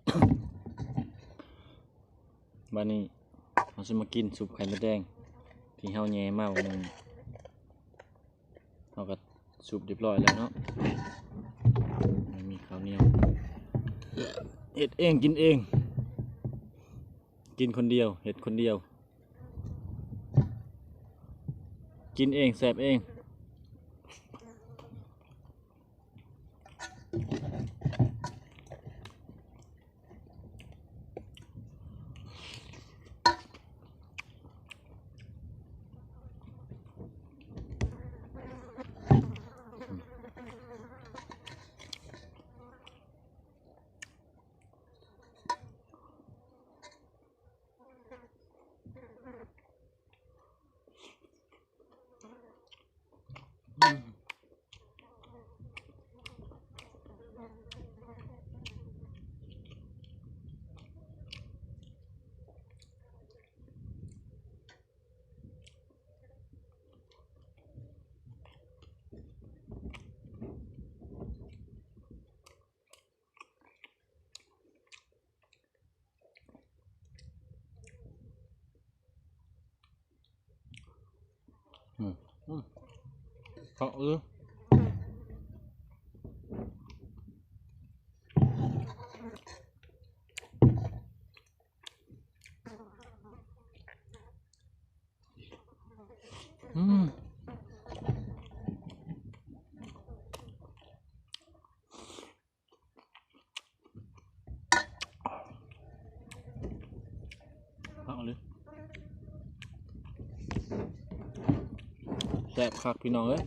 ບາດນີ້ເຮົາຊິມາກິນຊຸບໄຂ່ມົດແດງທີ່ເຮົາແຍ່ມາມື້ໜຶ່ງ. ເຮົາກໍສຸບຮຽບຮ້ອຍແລ້ວເນາະ. ມີເຂົ້າໜຽວ ເຮັດເອງກິນເອງ ກິນຄົນດຽວ ເຮັດຄົນດຽວ ກິນເອງແຊບເອງ. ອືມ ອືມ ເຂົ້າເອີ. ອືມ. ເອົາເລີຍ ແຊບຄັກພີ່ນ້ອງເອີຍ.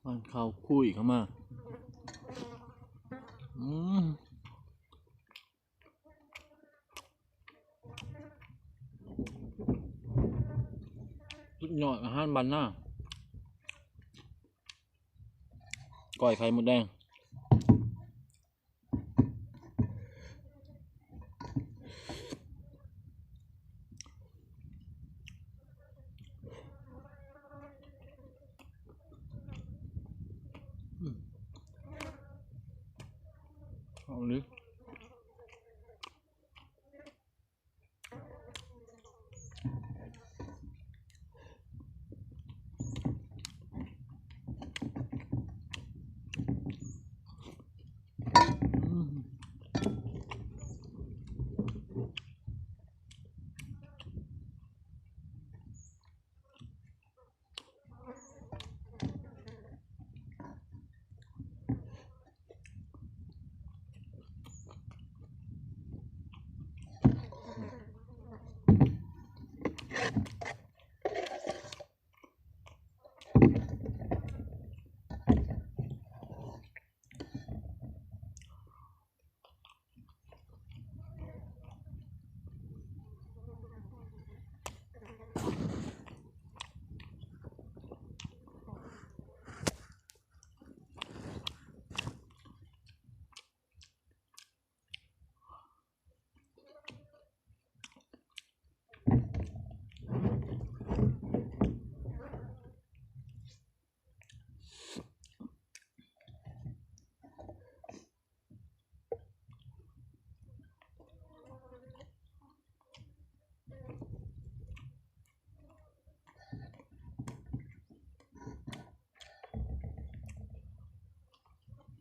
ປ້ອນເຂົ້າຄຸຍເຂົ້າມາ. ອືມ ສຸດຍອດອາຫານບ້ານນາ ກ້ອຍໄຂ່ມົດແດງ. ເອົາເລີຍ.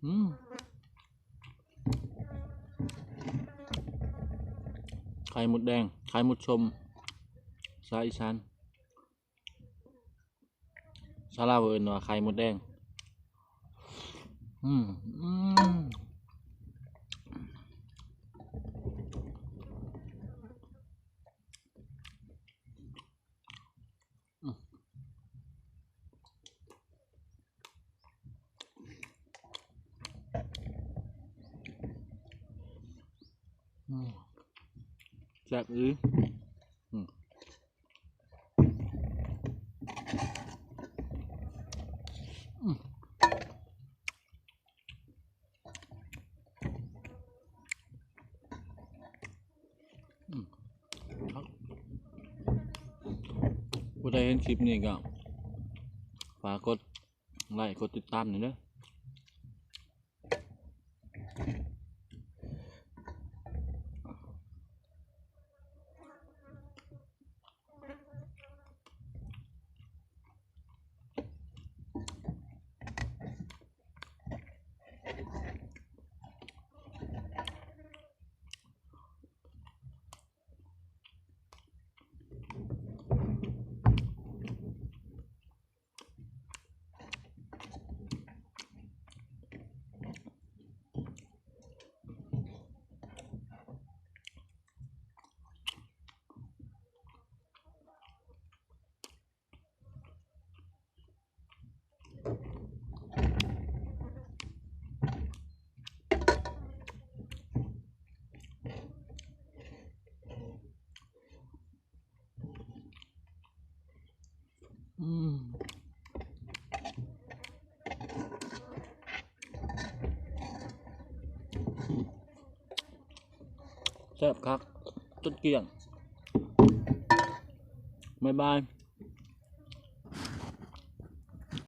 ອືມ ໄຂ່ມົດແດງ ໄຂ່ມົດຊົມ ພາສາອີສານ. ຊາວລາວເອີ້ນວ່າໄຂ່ມົດແດງ. ອືມ ອືມ ອືມ. ອືມ ແຊບອີ່ຫຼີ. ອືມ ອືມ ອືມ ຄັກ. ຜູ້ໃດເຫັນຄລິບນີ້ກໍຝາກກົດໄລ້ ກົດຕິດຕາມແດ່ເດີ. ອືມ ແຊບຄັກ ຈົນກ້ຽງ. ບາຍບາຍ.